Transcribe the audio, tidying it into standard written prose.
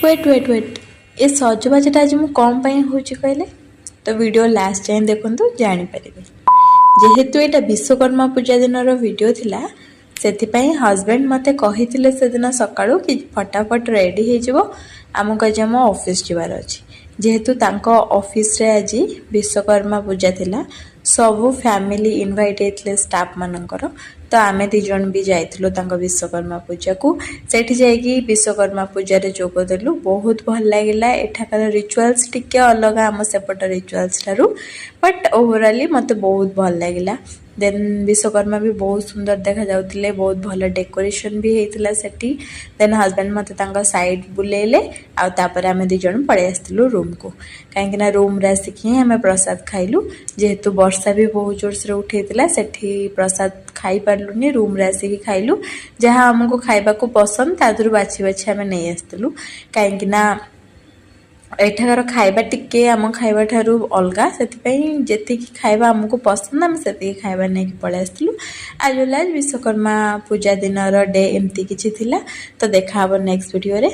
Wait, wait, wait. ଏ ସଜବାଜଟା ଆଜି ମୁଁ କ'ଣ ପାଇଁ ହେଉଛି କହିଲେ ତ ଭିଡ଼ିଓ ଲାଷ୍ଟ ଯାଏଁ ଦେଖନ୍ତୁ, ଜାଣିପାରିବେ। ଯେହେତୁ ଏଇଟା ବିଶ୍ୱକର୍ମା ପୂଜା ଦିନର ଭିଡ଼ିଓ ଥିଲା, ସେଥିପାଇଁ ହଜବେଣ୍ଡ ମୋତେ କହିଥିଲେ ସେଦିନ ସକାଳୁ କି ଫଟାଫଟ ରେଡ଼ି ହେଇଯିବ, ଆମକୁ ଆଜି ଆମ ଅଫିସ୍ ଯିବାର ଅଛି। ଯେହେତୁ ତାଙ୍କ ଅଫିସରେ ଆଜି ବିଶ୍ୱକର୍ମା ପୂଜା ଥିଲା, ସବୁ ଫ୍ୟାମିଲି ଇନଭାଇଟ୍ ହେଇଥିଲେ ଷ୍ଟାଫ୍ ମାନଙ୍କର। ତ ଆମେ ଦୁଇ ଜଣ ବି ଯାଇଥିଲୁ ତାଙ୍କ ବିଶ୍ୱକର୍ମା ପୂଜାକୁ। ସେଠି ଯାଇକି ବିଶ୍ୱକର୍ମା ପୂଜାରେ ଯୋଗ ଦେଲୁ। ବହୁତ ଭଲ ଲାଗିଲା। ଏଠାକାର ରିଚୁଆଲ୍ସ ଟିକେ ଅଲଗା ଆମ ସେପଟ ରିଚୁଆଲ୍ସ ଠାରୁ, ବଟ୍ ଓଭରାଲି ମୋତେ ବହୁତ ଭଲ ଲାଗିଲା। ଦେନ୍ ବିଶ୍ୱକର୍ମା ବି ବହୁତ ସୁନ୍ଦର ଦେଖାଯାଉଥିଲେ। ବହୁତ ଭଲ ଡେକୋରେସନ୍ ବି ହେଇଥିଲା ସେଠି। ଦେନ୍ ହଜବେଣ୍ଡ ମୋତେ ତାଙ୍କ ସାଇଟ୍ ବୁଲେଇଲେ ଆଉ ତାପରେ ଆମେ ଦୁଇ ଜଣ ପଳେଇ ଆସିଥିଲୁ ରୁମ୍କୁ, କାହିଁକିନା ରୁମ୍ରେ ଆସିକି ହିଁ ଆମେ ପ୍ରସାଦ ଖାଇଲୁ। ଯେହେତୁ ବର୍ଷା ବି ବହୁତ ଜୋରସୋରେ ଉଠେଇଥିଲା, ସେଠି ପ୍ରସାଦ ଖାଇପାରିଲୁନି। ରୁମ୍ରେ ଆସିକି ଖାଇଲୁ। ଯାହା ଆମକୁ ଖାଇବାକୁ ପସନ୍ଦ, ତା ଦେହରୁ ବାଛି ବାଛି ଆମେ ନେଇ ଆସିଥିଲୁ, କାହିଁକିନା ଏଠାକାର ଖାଇବା ଟିକେ ଆମ ଖାଇବା ଠାରୁ ଅଲଗା। ସେଥିପାଇଁ ଯେତିକି ଖାଇବା ଆମକୁ ପସନ୍ଦ, ଆମେ ସେତିକି ଖାଇବା ନେଇକି ପଳେଇ ଆସିଥିଲୁ। ଆଜ୍ ୱେଲ୍ ଆଜ୍ ବିଶ୍ୱକର୍ମା ପୂଜା ଦିନର ଡେ ଏମିତି କିଛି ଥିଲା। ତ ଦେଖା ହେବ ନେକ୍ସଟ ଭିଡ଼ିଓରେ।